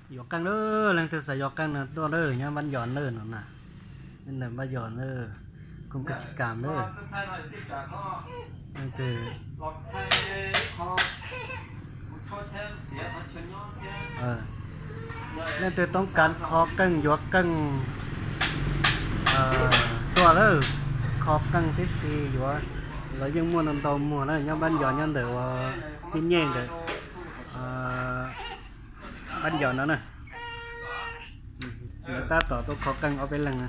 Yuav qeej lawm, leej twg xav yuav qeej no tuaj lawm, nyob Npab Yos lawm no na. Nyob ntawm Npab Yos lawm, Koom Kas Xi Kam lawm. Leej twg, leej twg toob kas kho qeej yuav qeej tuaj lawm, kho qeej tib si yuav, los yeej muaj ntau ntau muag na, nyob Npab Yos nyob ntawm uas Xib Nyej ntawm Npab Yos no na. Lawv tab tom tuaj kho qeej ob peb leeg na.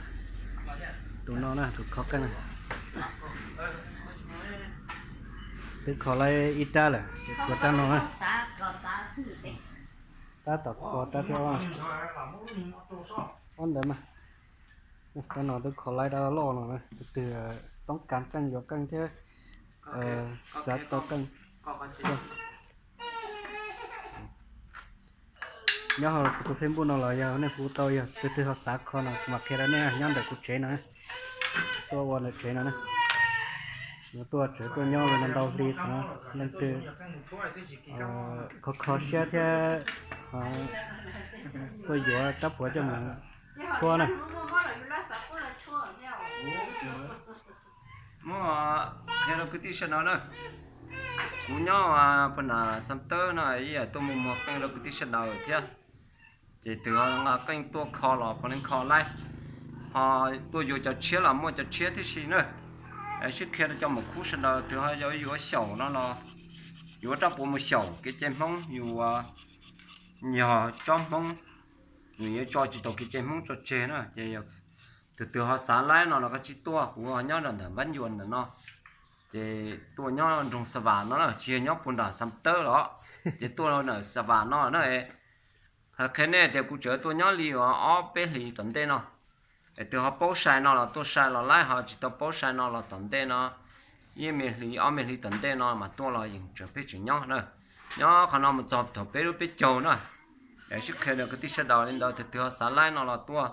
Tus no na, tus kho qeej na. Twb kho lawm ib rab lawm, tshuav rab no na. Tab tom kho rab thib ob. Ob ntawd mas, rab no twb kho laib rab loj no na. Tus twg toob kas qeej yuav qeej thiab xav tau qeej, nyob hauv kuv tus Facebook no los yog nej hu tau, yog tus twg ho xav kho no kuv mam qhia rau nej nyob ntawm kuv tsev no, tuaj ua ntawm tsev no na. Yuav tuaj tsev tuaj nyob li no ntau hli no, leej twg kho kho siab thiab tuaj yuav rab puav coj mus tshuab na. Muab qhia rau kwv tij sawv daws na, kuv nyob puag nram Xam Tawb no ib yam tuaj mus muag qeej rau kwv tij sawv daws thiab. Ces twg ho nqa qeej tuaj kho los puav leej kho laib, ho tuaj yuav cov tshiab los muaj cov tshiab tib si na. Sib qhia rau cov maum khub sawv daws, twg ho yuav xyaum no los yuav rab puav mus xyaum kev cai Hmoob, yus yog tsob Hmoob, yus yuav tso tsis tau kev cai Hmoob tso tseg na. Ces tus twg ho xav laib no los koj tsij tuaj, kuv ho nyob rau ntawm Npab Yuas ntawm no. Ces tuaj nyob nroog Xa Vam no na, tsis yog nyob puag nram Xam Tawb los, ces tuaj ntawm Xa Vam no na. Hais qhia nej tias kuv tseem tuaj nyob li ob peb hlis tom ntej no. Es twg ho paub sai no los tuaj sai los laib, ho tsis tau paub sai no los tom ntej no, ib me hlis ob me hlis tom ntej no mas tuaj los yeej tseem peb tseem nyob na. Nyob qhov no mus txog thaum peb lub peb caug na. Es sib qhia rau kwv tij sawv daws li ntawd, twg twg ho xav laib no los tuaj.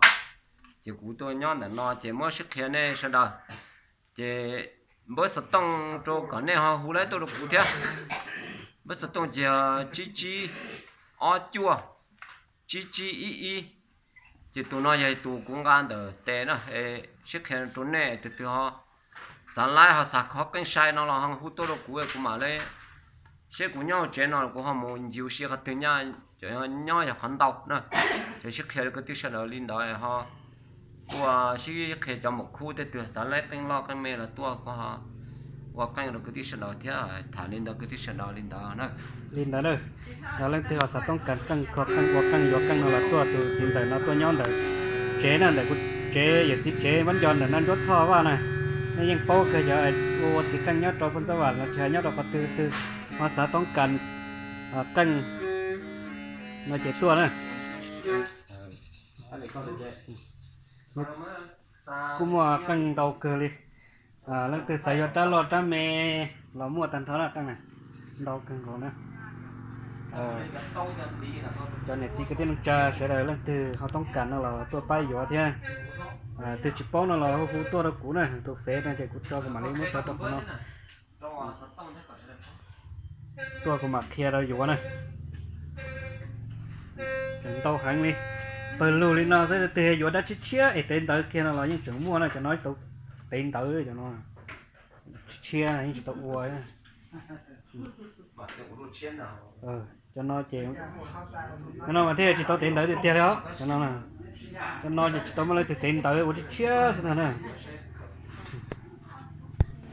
Ces kuv tuaj nyob ntawm no ces muab sib qhia nej sawv daws. Ces npawb xov tooj rau kom nej ho hu laib tuaj rau kuv thiab. Npawb xov tooj ces yog tsib tsib ob cuaj tsib tsib ib ib. Ces tus no yog tus kuv nqa ntawm tes na, sib qhia rau nej, tus twg ho xav laib ho xav kho qeej sai no los ho hu tuaj rau kuv, kuv mam li, seb kuv nyob hauv tsev no kuv ho mus ncig ua si qhov twg, nyob yog qhov ntau na. Ces sib qhia rau kwv tij sawv daws li ntawd ho tuaj sib qhia cov maum khub, tej twg xav laib qeej loj qeej me los tuaj kuv ho ua qeej rau kwv tij sawv daws thiab. Tham li ntawd kwv tij sawv daws li ntawd na. Li ntawd na, yog leej twg ho xav toob kas qeej kho qeej ua qeej yuav qeej no los tuaj tus txiv ntxawm no tuaj nyob ntawm tsev na, ntawm kuv tsev yawm txiv tsev Npab Nco ntawm Naj Ntsuab Thoj Vaj na. Nej yeej paub kawg, yog ua ua txiv qeej nyob rau Phooj Ntxawb Vam los tsis hais nyob rau qhov twg twg ho xav toob kas qeej no ces tuaj na. Kuj muaj qeej ntau kawg li. Leej twg xav yuav rab loj rab me los muaj tag nrho na, qeej na ntau kawg nkaus na. Cov niam txiv kwv tij neej tsa sawv daws leej twg ho toob kas no los tuaj pab yuav thiab. Twg tsis paub no los hu tuaj rau kuv na, tus fev no ces kuv tso kuv mam li muab tso rau qhov no. Tuaj kuv mam qhia rau yuav na. Tseem ntau heev li. Pawg lug li no xwb, twg yuav dab tshiab tshiab es tev ntawv kiag no los yeej tseem muaj na, cov no tau tev ntawv cov no. Tshiab tshiab yeej tsis tau ua. Cov no ces, cov no mas thiaj tsis tau tev ntawv tiag tiag li os. Cov no, cov no ces tsis tau muaj leej twg tev ntawv, ua tshiab tshiab xwb ntag na.